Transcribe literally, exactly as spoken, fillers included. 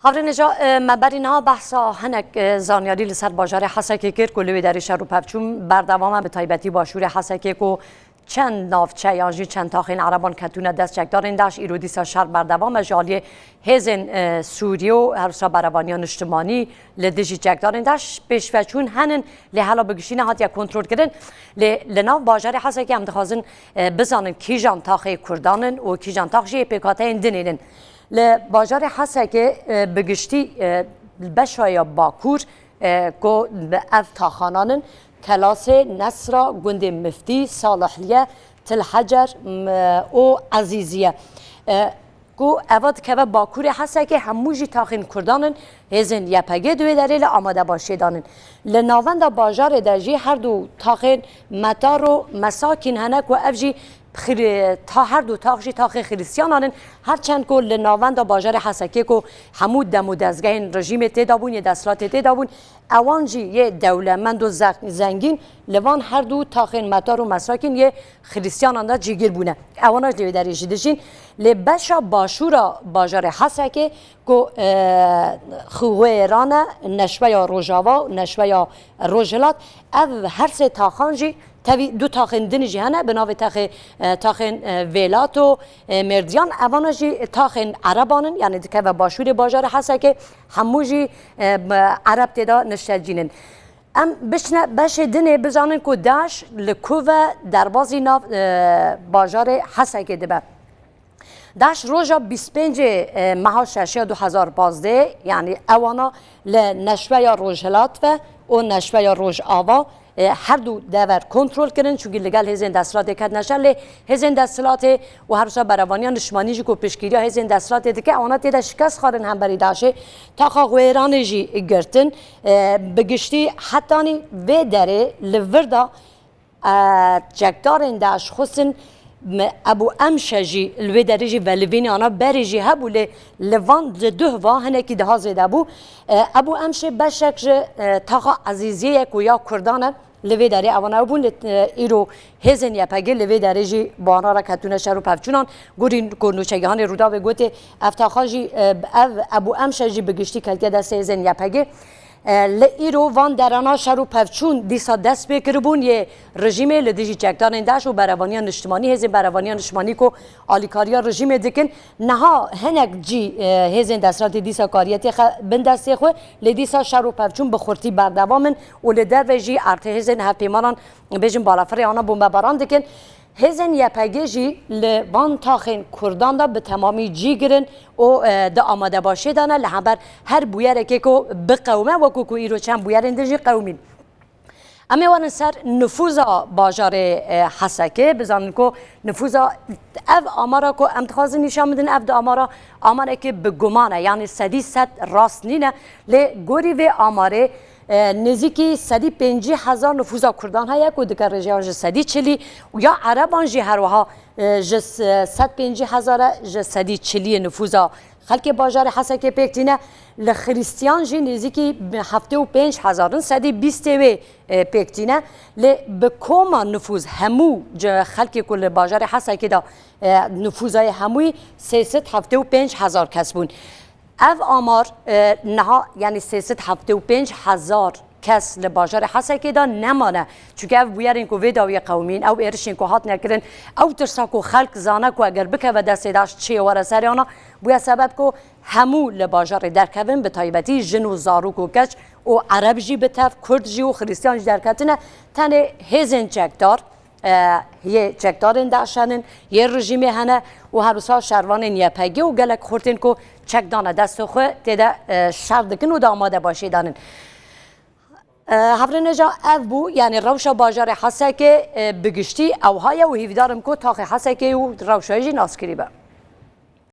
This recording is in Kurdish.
Havrêneja, e, me berî niha behsa hinek, e, zanyarî li ser bajarê Hesekê kir ku li wê derê şer û pevçûn berdewam e, bi taybetî başûrê Hesekê ku çend navçe yan jî çend taxên ereban ketûne dest çekdarên DAIŞ, îro dîsa şer berdewam e ji aliyê hêzên, e, Sûriyê û her wisa berevaniya niştimanî li dijî çekdarên DAIŞ pêşveçûn henin, lê hela bi giştî nehatiye kontrolkirin. Lê li nav bajarê Hesekê em dixwazin, e, bizanin kîjan taxê Kurdan in û kîjan tax jî yê pêkhateyên dinê in. Li bajarê Hesekê, e, bi giştî, e, beşa ya bakur, e, ku bi ev taxanan in, Kelasê, Nesra, gundê Miftî, Salihliye, Til Hecer, m-, û Ezîziye. E, ku eva dikeve bakurê Hesekê, hemû jî taxên Kurdan in, hêzên Y P G di wê derê li amadebaşiyê de in. Li navenda bajarê de jî her du taxên Metar û Mesakîn hene ku ev jî xri-, ta her du tax jî taxê Xirîstiyanan in, her çend ku li navenda bajarê Hesekê ku hemû dem û dezgehên rejîmê tê de bûn, yê desthilatê tê de bûn, ewan jî yê dewlemend û ze-, zengîn li van her du taxên Metar û Mesakîn yê Xirîstiyanan de cîgir bûne. Ewana jî li wê derê jî dijîn. Lê beşa başûra bajarê Hesekê ku, e, Xwêran e, neşveya Rojava û neşveya Rojhilat, ev her sê taxan jî tevî du taxên din jî hene, bi navê texê, e, taxên, e, Vêlat û, e, Mêrdiyan. Evana jî taxên ereban in, yanî dikeve başûrê bajarê Hesekê, hemû jî, e, bi ereb tê de niştecîn in. Em bişne beşê dinê bizanin ku DAIŞ li ku ve derbazî nav, e, bajarê Hesekê dibe. DAIŞ roja bîst pêncê, e, meha şeşê ya du hezar pazdeh, yanî ewana li neşveya Rojhilat ve û neşveya Rojava, e, her du dever kontrol kirin, çunkî li gel hêzên desthilatê ketine şer, lê hêzên desthilatê û her wisa berevaniya niştimanî jî ku piştgiriya hêzên desthilatê dike, ewana tê de şikest xwarin hemberî DAIŞê, taxa Xwêranê jî girtin. E, bi giştî hetanî vê derê li vir de, e, çekdarên DAIŞ xwestin me-, Ebû Emşe jî li wê derê jî velivînana berê jî hebû, lê li van di duh va hinekî daha zêde bû. E, Ebû Emşê beşek ji, e, taxa Ezîziyê ye ku ya Kurdan e. Li vê derê ewana bûn, lê, e, îro hêzên Y P G li vê derê jî bi wana re ketûne şer û pevçûnan. Gorî ku nûçegihanê Rûdawê gotê, ev taxa jî, e, ev Ebû Emşe jî bi giştî ketiye destê hêzên Y P G. E, li îro van derana şer û pevçûn dîsa dest pê kiribûn yê rejîmê li dijî çekdarên DAIŞ û berevaniya niştimanî, hêzên berevaniya niştimanî ku alîkariya rejîmê dikin. Niha hinek cî, e, hêzên desthilatê dîsa kariye têxe bin destê xwe, lê dîsa şer û pevçûn bi xurtî berdewam in û li derve jî erdhê hêzên hevpeymanan, bêjin balafirê ana bombebaran dikin. Hêzên Y P G jî li van taxên Kurdan de bi temamî cîgir in û, e, di amadebaşiyê de ne li hember her bûyerekê ku biqewime, wekû ku îro çend bûyerên din jî qewimîn. Em ê werin ser nifûza bajarê, e, Hesekê, bizanin ku nifûza, ev amara ku em dixwazin nîşan bidin, ev di amara, amarekê bi guman e, yanî sedî sed rast nîne, lê gorî vê amarê, e, nêzîkî sedî pêncî hezar nifûza Kurdan heye ku dike rêjeya ji sedî çilî û ya Ereban jî her wiha, e, ji s-, sed pêncî hezar e, ji sedî çiliyê nifûza xelkê bajarê Hesekê pêk tîne. Li Xirîstiyan jî nêzîkî heftê û pênc hezar in, sedî bîstê wê, e, pêk tîne. Lê bi koma nifûz hemû ci-, xelkê ku li bajarê Hesekê de, e, nifûza yê hemûyî sê sed heftê û pênc hezar kes bûn. Ev amar, e, niha, yanî sê sed heftê û pênc hezar kes li bajarê Hesekê de nemane. Çunke ev bûyerên ku vê dawiyê qewimîn, ew êrişên ku hatine kirin, ew tirsa ku xelk zane ku eger bikeve destê DAIŞ çiyê were serê wana, bûye sebeb ku hemû li bajarê derkevin, bi taybetî jin û zarok û keç û Ereb jî bi tev, Kurd jî û Xirîstiyan jî derketine. Tenê hêzên çekdar, e, yê çekdarên DAIŞ in, yê rejîmê hene û her wisa şervanên Y P G û gelek xurtên ku çek dane destê xwe tê de, e, şer dikin û di amadebaşiyê de nin. E, Hevrêneja, ev bû, yanî rewşa bajarê Hesekê, e, bi giştî ewha ye û hîvdar im ku taxê Hesekê û rewşa jî naskirî be.